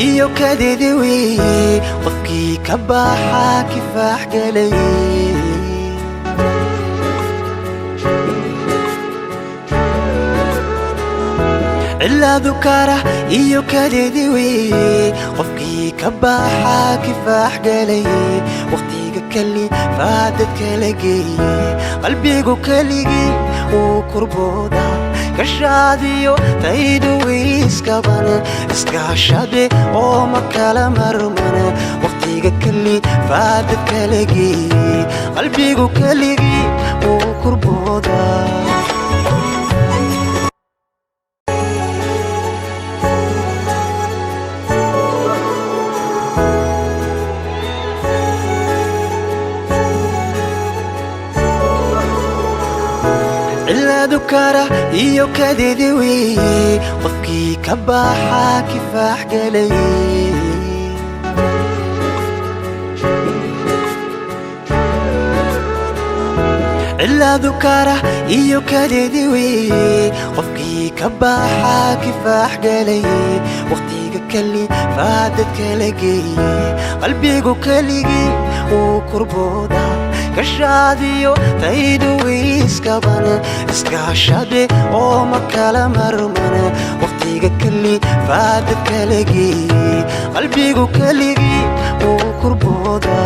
Iyo kadidi weeye qofkii ka baxa kifaax galay. Cilaadu kara iyo kadidi weeye qofkii ka baxa kifaax galay. Waqtiga kali faadad kala geeye, qalbigu keligii wuu kurbooda. Kashaadiyo taydu iskabane, iskaashade oo ma kala marmane. Waqtiga kali faadad kala geeye, qalbigu keligii wuu kurbooda. Cilaadu kara iyo kadidi weeye qofkii ka baxa kifaax galay. Cilaadu kara iyo kadidi weeye qofkii ka baxa kifaax galay. Waqtiga kali faadad kala geeye, qalbigu keligii wuu kurbooda. Kashaadiyo taydu iskabane, iskaashade oo ma kala marmane. Waqtiga kali faadad kala geeye, qalbigu keligii wuu kurbooda.